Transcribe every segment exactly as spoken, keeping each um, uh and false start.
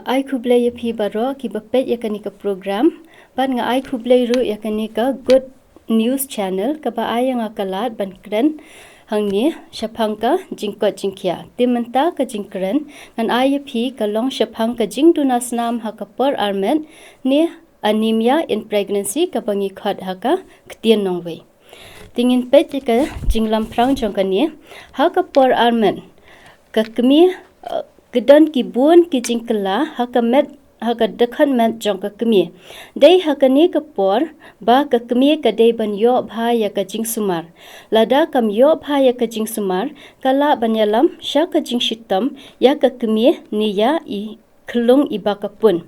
Ai khublei ïa phi baroh kiba peit ïa kane ka program. Bad nga ai khublei ruh ïa kane ka Good News Channel kaba ai ïa nga ka lad ban kren hangne shaphang ka jingkoit jingkhiah. Te mynta ka jingkren ngan ai ïa phi ka long shaphang ka jingduna snam ha ka por armet ne anemia in pregnancy kaba ngi khot ha ka ktien nongwei. Te ngin peit ïa ka jinglamphrang jong kane. Ha ka por armet ka kmie, eh, ka don ki bun ki jingkylla ha ka met, ha ka dkhot met jong ka kmie. Dei ha kane ka por ba ka kmie ka dei ban ïoh bha ïa ka jingsumar. Lada kam ïoh bha ïa ka jingsumar, ka lah ban ïalam sha ka jingshitom ïa ka kmie ne ïa i khyllung iba ka pun.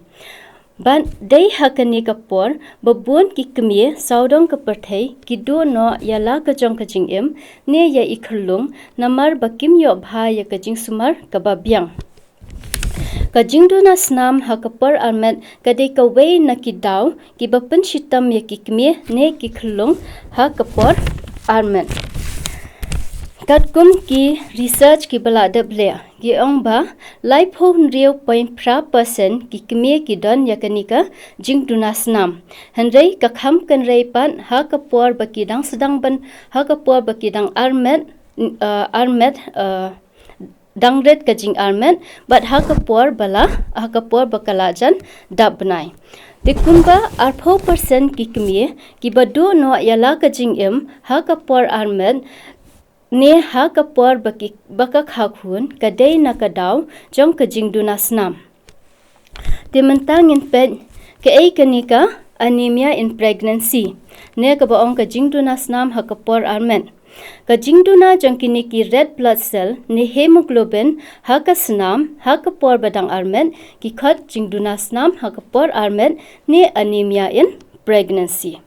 Bad dei ha kane ka por ba bun ki kmie sawdong ka pyrthei ki duh noh ïa la ka jong ka jingim ne ïa i khyllung namar ba kim ïoh bha ïa ka jingsumar kaba biang. Ka jingduna snam ha ka por armet ka dei kawei na ki daw kiba pynshitom ïa ki kmie ne ki khyllung ha ka por armet. Katkum ki research kiba la dep leh, ki ong ba laiphew hynriew point phra percent ki kmie ki don ïa kane ka jingduna snam. Hynrei ka kham kynrei pat ha ka por ba ki dang sdang ban, ha ka por ba ki dang armet, uh, armet, uh, dang rit ka jingarmet, bad ha ka por ba la, ha ka por ba ka la jan dap bnai. Te kumba arphew percent ki kmie kiba duh noh ïa la ka jingim ha ka por armet ne ha ka por ba ki, ba ka kha khun, ka dei na ka daw jong ka jingduna snam. Te mynta ngin peit kaei kane ka anemia in pregnancy ne kaba ong ka jingduna snam ha ka por armet. Ka jingduna jong kine ki red blood cell ne hemoglobin ha ka snam ha ka por ba dang armet ki khot jingduna snam ha ka por armet ne anemia in pregnancy.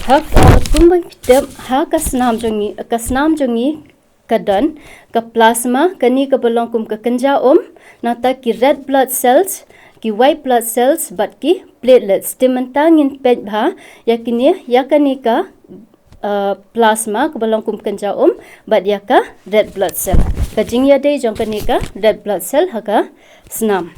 Ha ka, kumba tip, ha ka snam jong ngi, ka snam jong ngi ka don ka plasma, kane kaba long kum ka kynja um, nangta ki red blood cells, ki white blood cells bad ki platelets. Te mynta ngin peit bha ïa kine, ïa kane ka, uh, plasma kaba long kum kynja um bad ïa ka red blood cell. Ka jingïadei jong kane ka red blood cell ha ka snam.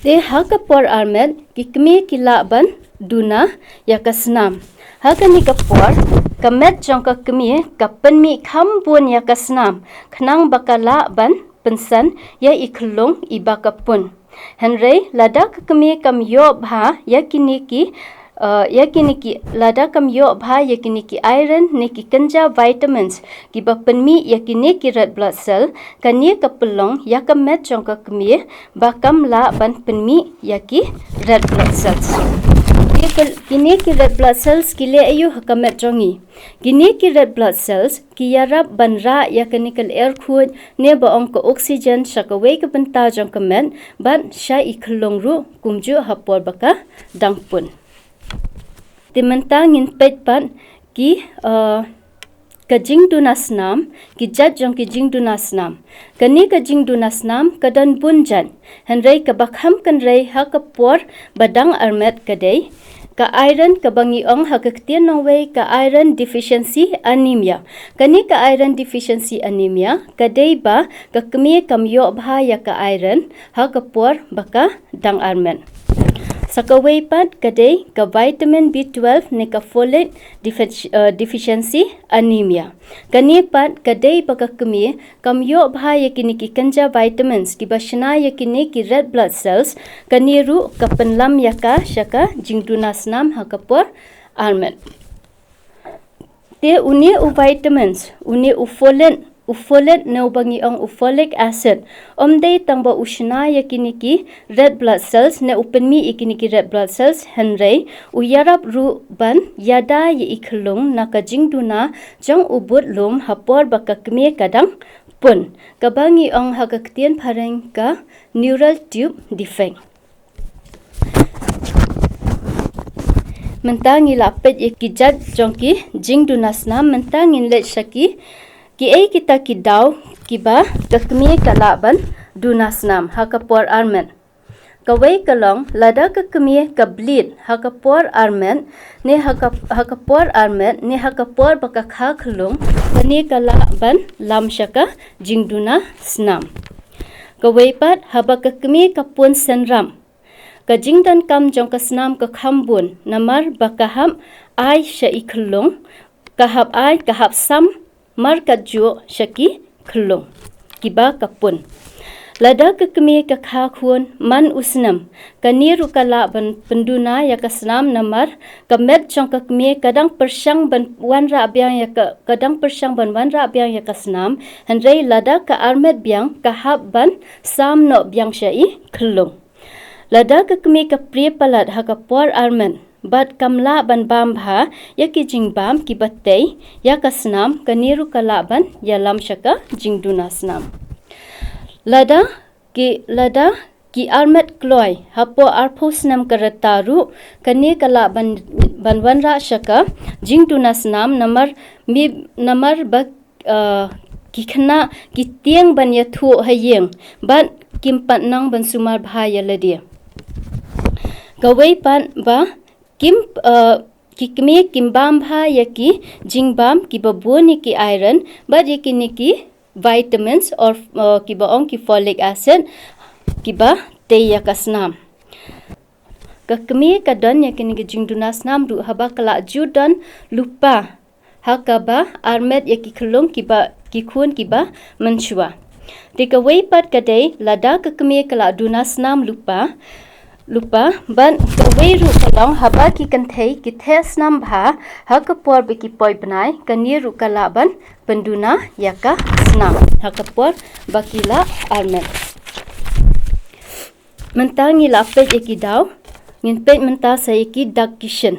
Te ha ka por armet ki kmie ki lah ban duna ïa ka snam. Ha kane ka por ka met jong ka kmie ka pynmih kham bun ïa ka snam khnang ba ka lah ban pynsan ïa i khyllung iba ka pun. Hynrei lada ka kmie kam ïoh bha ïa kine ki, uh, ïa kine ki, lada kam ïoh bha ïa kine ki iron ne ki kynja vitamins kiba pynmih ïa kine ki red blood cell, kane ka pynlong ïa ka met jong ka kmie ba kam lah ban pynmih ïa ki red blood cells. Ki, kine ki red blood cells ki leh aïu ha ka met jong ngi? Kine ki red blood cells ki ïarap ban rah ïa kane ka lyer khuid ne ba ong ka oxygen sha kawei ka bynta jong ka met bad sha i khyllung ruh kumjuh ha por ba ka dang pun. Te mynta ngin peit pat ki, uh, ka jingduna snam, ki jait jong ki jingduna snam. Kane ka jingduna snam ka don bun jait. Hynrei kaba kham kynrei ha ka por ba dang armet ka dei ka iron, kaba ngi ong ha ka ktien nongwei ka iron deficiency anemia. Kane ka iron deficiency anemia ka dei ba ka kmie kam ïoh bha ïa ka iron ha ka por ba ka dang armet. Sa kawei pat ka dei ka vitamin B twelve ne ka folate defici-, uh, deficiency anemia. Kane pat ka dei ba ka kmie kam ïoh bha ïa kine ki kynja vitamins kiba shna ïa kine ki red blood cells, kane ruh ka pynlam ïa ka sha ka jingduna snam ha ka por armet. Te une u vitamins, une u folate, u folate ne uba ngi ong u folic acid, um dei tang ba u shna ïa kine ki red blood cells ne u pynmih ïa kine ki red blood cells, hynrei u ïarap ruh ban ïada ïa i khyllung na ka jingduna jong u budlum ha por ba ka kmie ka dang pun, kaba ngi ong ha ka ktien phareng ka neural tube defect. Mynta ngi la peit ïa ki jait jong ki jingduna snam, mynta ngin leit sha ki, kiei kita ki daw kiba ka kmie ka lah ban duna snam ha ka por armet. Kawei ka long lada ka kmie ka bleed ha ka por armet ne ha ka, ha ka por armet ne ha ka por ba ka kha khyllung, kane ka lah ban lam sha ka jingduna snam. Kawei pat, haba ka kmie ka pun synrap, ka jingdonkam jong ka snam ka kham bun, namar ba ka hap ai sha i khyllung, ka hap ai, ka hap sam markatjuh sha ki khyllung kiba ka pun. Lada ka kmie ka kha khun man u snem, kane ruh ka lah ban pynduna ïa ka snam, namar ka met jong ka kmie ka dang pyrshang ban wanrah biang ïa ka, ka dang pyrshang ban wanrah biang ïa ka snam, hynrei lada ka armet biang ka hap ban sam noh biang sha i khyllung. Lada ka kmie ka prie palat ha ka por armet bad kam lah ban bam bha ïa ki jingbam kiba tei ïa ka snam, kane ruh ka lah ban ïalam sha ka jingduna snam. Lada ki, lada ki armet kloi hapoh arphew snem ka rta ruh, kane ka lah ban, ban wanrah sha ka jingduna snam, namar mi, namar ba, uh, ki khynnah ki tieng ban ïathuh ha ïing bad kim pat nang ban sumar bha ïa lade. Kawei pat, ba kim, uh, ki kmie kim bam bha ïa ki jingbam kiba bun ïa ki iron bad ïa kine ki vitamins, or, uh, kiba ong ki folic acid, kiba tei ïa ka snam. Ka kmie ka don ïa kine ki jingduna snam ruh haba ka la ju don lypa ha kaba armet ïa ki khyllung kiba, ki khun kiba mynshuwa. Te kawei pat ka dei, lada ka kmie ka la duna snam lypa, lypa, bad kawei ruh ka long haba ki kynthei ki theh snam bha ha ka por ba ki poi bnai, kane ruh ka lah ban pynduna ïa ka snam ha ka por ba ki la armet. Mynta ngi la peit ïa ki daw, ngin peit mynta sa ïa ki dak ki shin.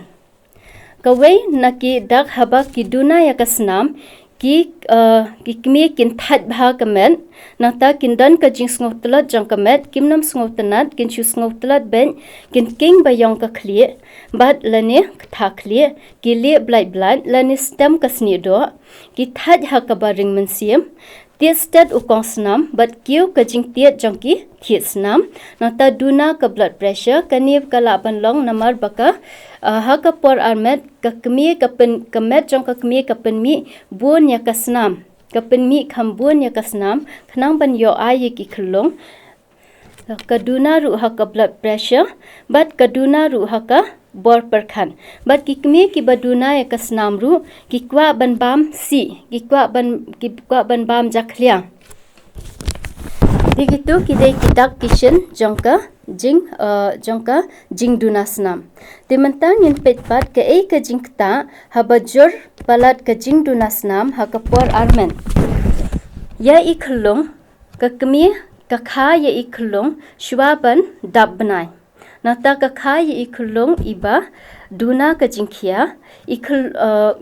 Kawei na ki dak, haba ki duna ïa ka snam, ki, uh, ki kmie kin thait bha ka met, nangta kin don ka jingsngewtlot jong ka met, kim nym sngewtynnad, kin shu sngewtlot beit, kin king ba ïong ka khlieh bad lane ktha khlieh, ki lieh blait blait lane stem ka snieh doh, ki thait ha kaba ring mynsiem, tied stet u kong snam bad kiew ka jingtied jong ki thied snam, nangta duna ka blood pressure, kane ka lah ban long namar ba ka, uh, ha ka por armet ka kmie ka pyn, ka met jong ka kmie ka pynmih bun ïa ka snam, ka pynmih kham bun ïa ka snam khnang ban ïoh ai ïa ki khyllung. Ka duna ruh ha ka blood pressure bad ka duna ruh ha ka bor pyrkhat. Bad ki kmie kiba duna ïa ka snam ruh ki kwah ban bam sih, ki kwah ban, ki kwah ban bam jakhlia. Te kito ki dei ki dak ki shin jong ka jing, uh, jong ka jingduna snam. Te mynta ngin peit pat kaei ka jingktah haba jur palat ka jingduna snam ha ka por armet. Ïa i khyllung, ka kmie ka kha ïa i khyllung shuwa ban dap bnai. Nangta ka kha ïa i khyllung iba duna ka jingkhia, i khyll, uh,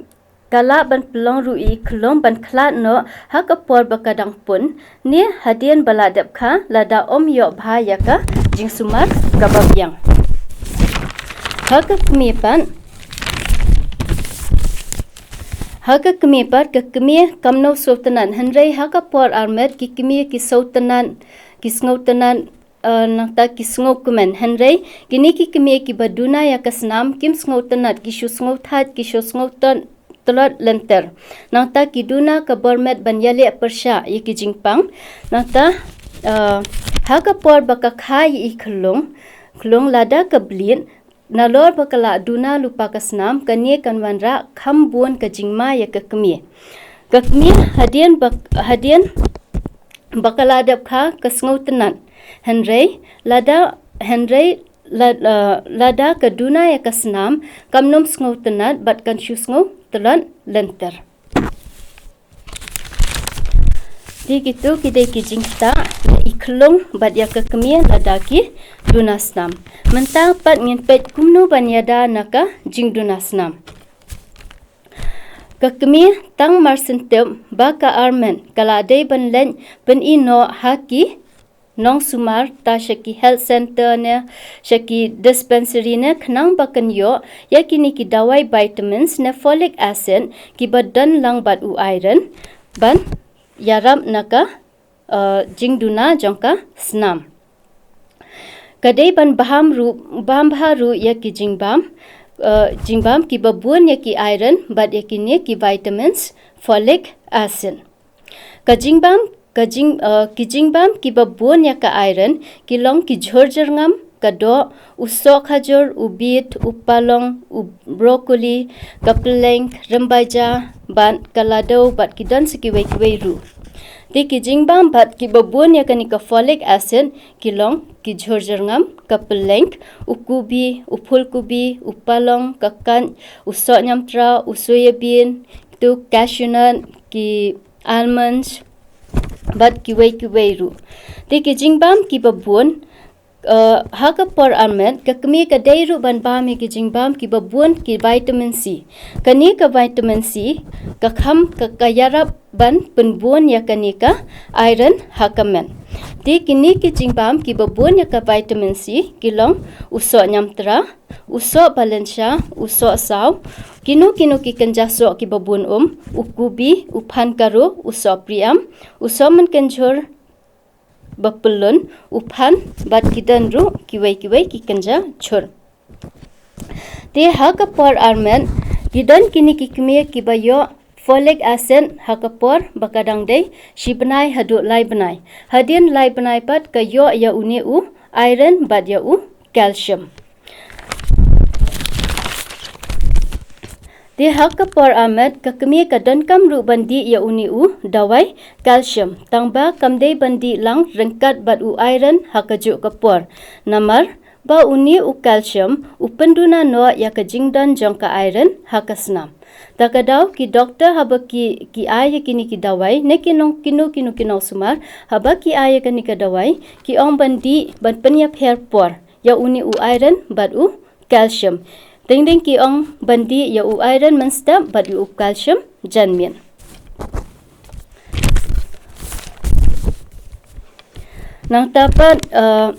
ka lah ban pynlong ruh i khyllung ban khlad noh ha ka por ba ka dang pun, ne hadien ba la dep kha lada ym ïoh bha ïa ka jingsumar kaba biang. Ha ka kmie pat, ha ka kmie pat, ka kmie kam nang sngewtynnad, hynrei ha ka por armet ki kmie ki sngewtynnad, ki sngewtynnad, uh, nangta ki sngewkmen. Hynrei kine ki kmie kiba duna ïa ka snam kim sngewtynnad, ki shu sngewthait, ki shu sngewtynnad tlot lynter. Nangta ki duna ka bor met ban ïaleh pyrshah ïa ki jingpang. Nangta, uh, ha ka por ba ka kha ïa i khyllung, khyllung lada ka bleed, nalor ba ka la duna lypa ka snam, kane kan wanrah kham bun ka jingma ïa ka kmie. Ka kmie hadien ba, hadien ba ka la dep kha ka sngewtynnad. Hynrei lada, hynrei la, uh, lada ka duna ïa ka snam kam nang sngewtynnad bad kan shu sngewtynnad lynter. Te kito ki dei ki jingktah ïa i khyllung bad ïa ka kmie lada ki duna snam. Mynta pat ngin peit kumno ban ïada na ka jingduna snam. Ka kmie tang mar shen tip ba ka armet ka la dei ban leit pyni noh ha ki nongsumar, ta sha ki health center ne sha ki dispensary ne khnang ba kan ïoh ïa kine ki dawai vitamins ne folic acid kiba don lang bad u iron ban ïarap na ka, uh, jingduna jong ka snam. Ka dei ban bam ruh, bam bha ruh ïa ki jingbam, uh, jingbam kiba bun ïa ki iron bad ïa kine ki vitamins, folic acid. Ka jingbam Ka jing, uh, ki jingbam kiba bun ïa ka iron ki long ki jhur jyrngam, ka doh, u soh khajur, u beet, u palong, u broccoli, ka pylleng, rymbai ja, bad ka ladew, bad ki don sa kiwei kiwei ruh. Te ki jingbam bad kiba bun ïa kane ka folic acid ki long ki jhur jyrngam, ka pylleng, u kubi, u phulkubi, u palong, ka kait, u soh ñiamtra, u soyabean, tu cashew nut, ki almonds, bad kiwei kiwei ruh. Te ki jingbam kiba bun, uh, ha ka por armet, ka kmie ka dei ruh ban bam ïa ki jingbam kiba bun ki vitamin C. Kane ka vitamin C ka kham ka, ka ïarap ban pynbun ïa kane ka iron ha ka met. Te kine ki jingbam kiba bun ïa ka vitamin C ki long u soh ñiamtra, u soh balansa, u soh saw, kino kino ki kynja soh kiba bun um, u kubi, u phan karo, u soh priam, u soh mynkynjhur ba pyllun, u phan, bad ki don ruh kiwei kiwei ki kynja jhur. Te ha ka por armet, ki don kine ki kmie kiba ïoh folic acid ha ka por ba ka dang dei shi bnai haduh lai bnai. Hadien lai bnai pat ka ïoh ïa une u iron bad ïa u calcium. Te ha ka por armet ka kmie ka donkam ruh ban dih ïa une u dawai calcium. Tang ba kam dei ban dih lang ryngkat bad u iron ha kajuh ka por. Namar ba une u calcium u pynduna noh ïa ka jingdon jong ka iron ha ka snam. Ta ka daw ki doktor haba ki, ki ai ïa kine ki dawai, ne ki nong, kino kino ki nongsumar, haba ki ai ïa kane ka dawai, ki ong ban dih, ban pynïapher por ïa une u iron bad u calcium. Teng teng ki ong ban dih ïa u iron mynstep bad ïa u calcium janmiet. Nangta pat, uh,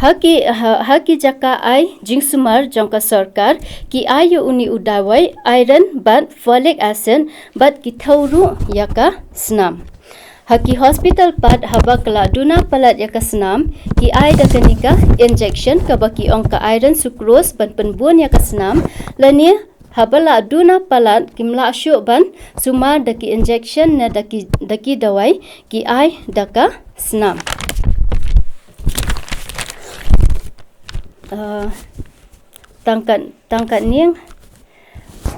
ha ki, ha, ha ki jaka ai jingsumar jong ka sorkar, ki ai ïa une u dawai iron bad folic acid bad ki thew ruh ïa ka snam. Ha ki hospital pat haba ka la duna palat ïa ka snam, ki ai da kane ka injection kaba ki ong ka iron sucrose ban pynbun ïa ka snam, lane haba la duna palat kim lah shuh ban sumar da ki injection ne da ki, da ki dawai, ki ai da ka snam. Uh, tang kat, tang katne,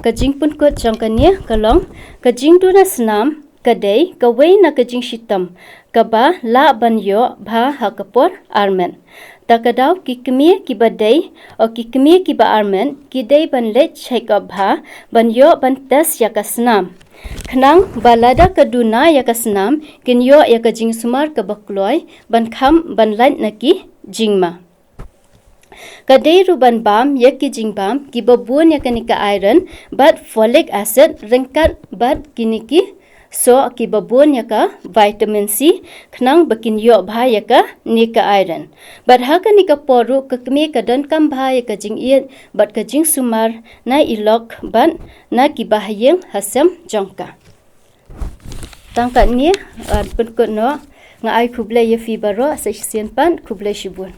ka jingpynkut jong kane ka long, ka jingduna snam ka dei kawei na ka jingshitom kaba lah ban ïoh bha ha ka por armet. Ta ka daw ki kmie kiba dei, o ki kmie kiba armet, ki dei ban leit check up bha, ban ïoh ban test ïa ka snam. Khnang ba lada ka duna ïa ka snam, kin ïoh ïa ka jingsumar kaba kloi, ban kham, ban lait na ki jingma. Ka dei ruh ban bam ïa ki jingbam kiba bun ïa kane ka iron bad folic acid ryngkat bad kine ki soh kiba bun ïa ka vitamin C, khnang ba kin ïoh bha ïa kane ka iron. Bad ha kane ka por ruh ka kmie ka donkam bha ïa ka jingïeit bad ka jingsumar na i lok bad na kiba ha ïing ha sem jong ka. Tang katne, uh, pynkut noh, nga ai khublei ïa phi baroh, sa shisien pat, khublei shibun.